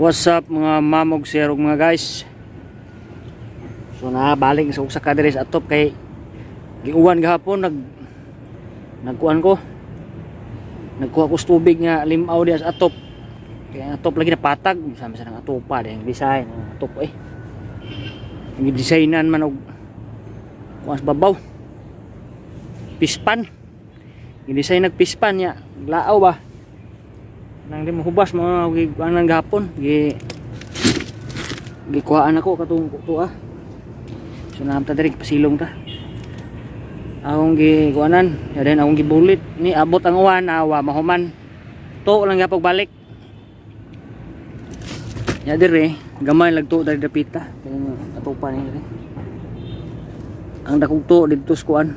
What's up, mga mamog sir ug mga guys? So nabalik sa usa ka diri sa atop kay giuwan gahapon, nagkuan ko. Nagkuha ko sa tubig nga limaw diha sa atop. Kaya ang atop lagi napatag, sama sa nang atopa diha ang design ang atop eh. Ang designan man og kuan sa babaw. Pispan. Gi-design nag pispan niya. Laaw ba? Nang di mo hubas mga gikuanan gahapon, gikuhaan ako katong tuwa. So naamta diri, pasilong ta. Akong gikuanan, then akong gibulit ni abot ang uwan, awa mahuman. To lang gyapon balik. Ya diri, gamay lagto diri dapita. Kay atupa ni diri. Ang dakong to didto sa kuan.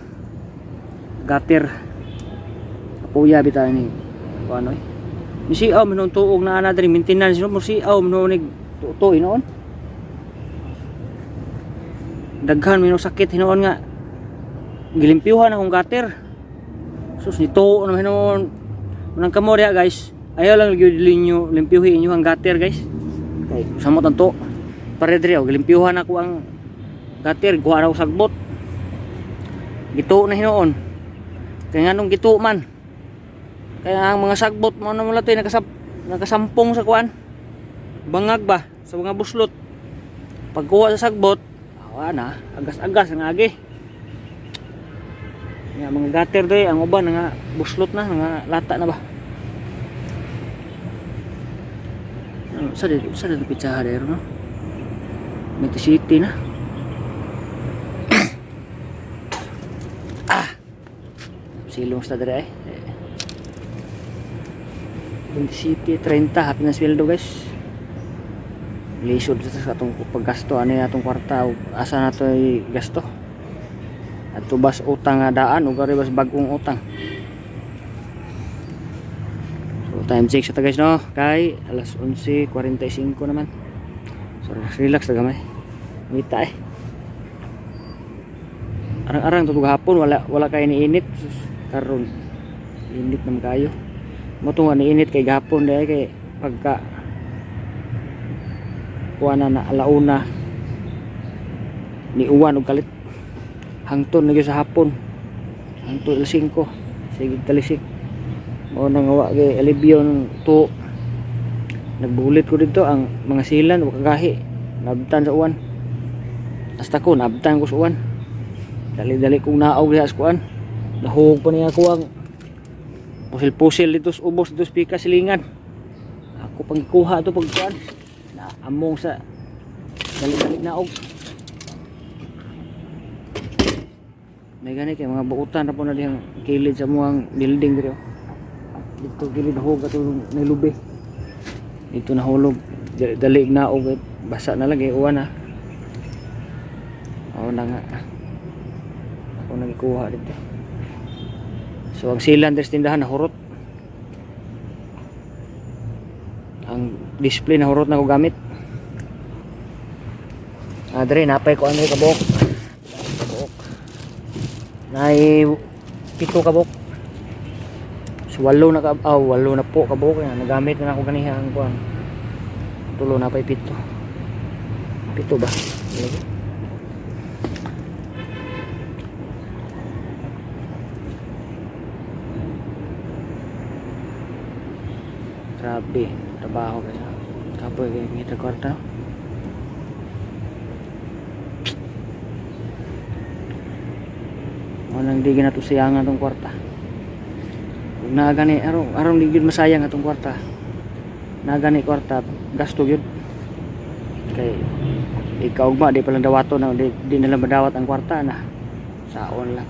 Gutter. Apuya bitaw ni kuan oy. Misiaw man tuog na ana diri, maintenance no, musiaw man ni tuto hinuon. Daghan man sakit hinuon nga gilimpyuhan akong gutter. Sus, nito naman hinuon. Unang kamo diha, guys. Ayaw lang gyud ninyo limpyuhi inyo ang gutter, guys. Kay samot ang to. Pare diri oh, gilimpyuhan ako ang gutter, kuha na ako sagbot. Gito na hinuon. Kaya nganong gito man? Kaya ang mga sagbot mo na mula to nakasampong sa kuan. Bangag ba sa mga buslot. Pagkuha sa sagbot, awa na, agas-agas ang agi. Nga mga gutter doy, ang uban nga buslot na, nga lata na ba. Ano, sa di pitsaha dero no? Meti City na. Ah. Silong sa dire eh. 27, 30, happy na sweldo, guys. Lisod sa atong paggasto ani atong kwarta ug asa na to gasto. Adto bas utang nga daan ug ari bas bag-ong utang. So time check sa ta, guys, no, kay alas 11:45 naman. So relax, relax na gamay. Mita eh. Arang-arang to hapon wala kay niinit. Sus, karon init naman kayo. Mo to nga niinit kay gahapon dahil kay pagka kuha na na alauna ni uwan og kalit hangtod na gyud sa hapon, hangtod alas 5, sige talisik. Mao nang wa kay alibyo ng to. Nagbulit ko dito ang mga silan wa kagahi, nabtan sa uwan. Hasta ko nabtan ko sa uwan, dali-dali kong naog diha sa kuan. Nahug pa niya ako ang pusil-pusil dito sa ubos dito sa pika silingan. Ako pang ikuha ito pag kuan na among sa dali-dali naog. May gani kay mga buutan na po na diyang kilid sa muang building diri oh. Dito kilid nahug ato nilubi dito, nahulog. Dali, dali naog eh. Basa na lang kay uwan na. Oo na nga, ako nagikuha dito. So ang silan diri sa tindahan nahurot, ang display nahurot na ko gamit. Ah, diri napay ko ano kabuok, kabuok nay 7 kabuok. So walo na ka, ah, 8 na po kabuok na nagamit na ako ganiha ang kuan. Tulo na pay 7, 7 ba? Lagi. Grabe trabaho, guys. Kapoy kay ngita kwarta. Walang di ginato sayangan atong kwarta. Kung naa gani aron aron di gyud masayang atong kwarta. Naa gani kwarta, gasto gyud. Kay ikaugma di pa lang dawaton na di nila madawat ang kwarta na. Saon lang.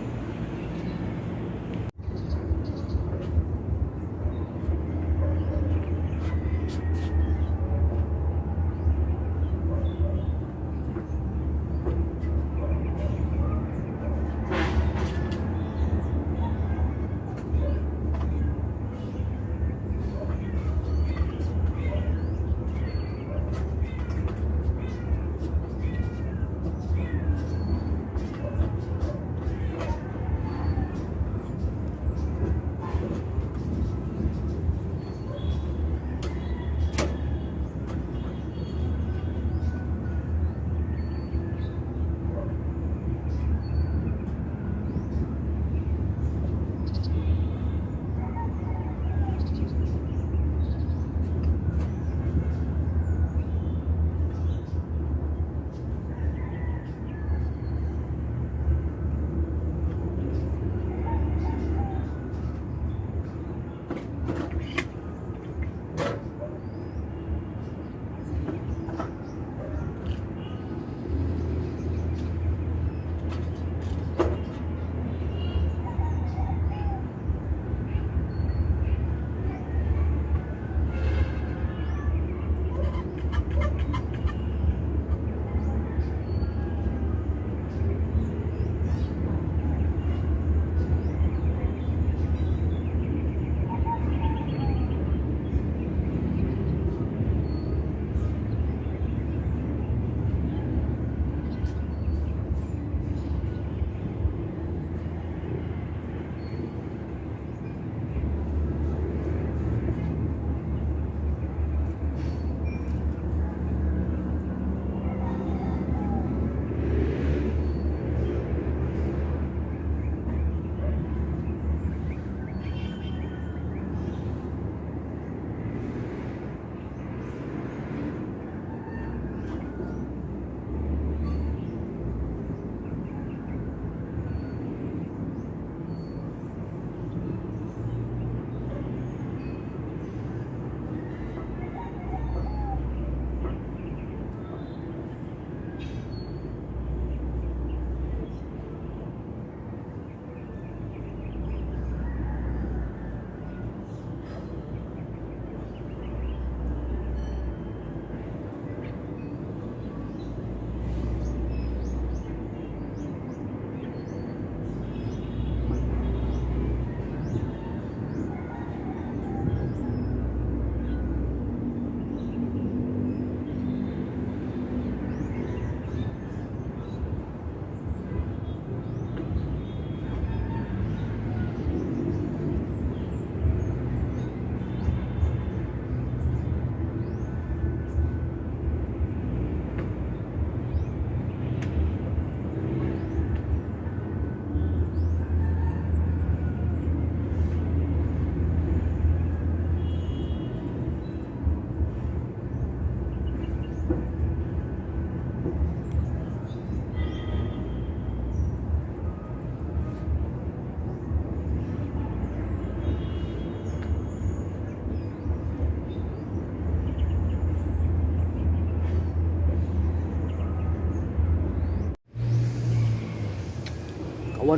Kawan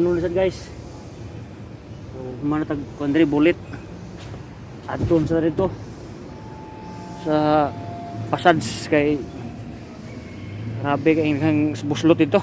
nulo sad, guys. So humana tag kuan diri, bulit. Adton sa dito sa pasage kay grabe kay ang buslot dito.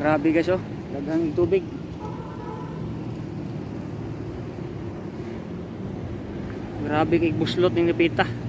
Grabe, guys, oh. Daghang tubig. Grabe kay buslot ning dapita.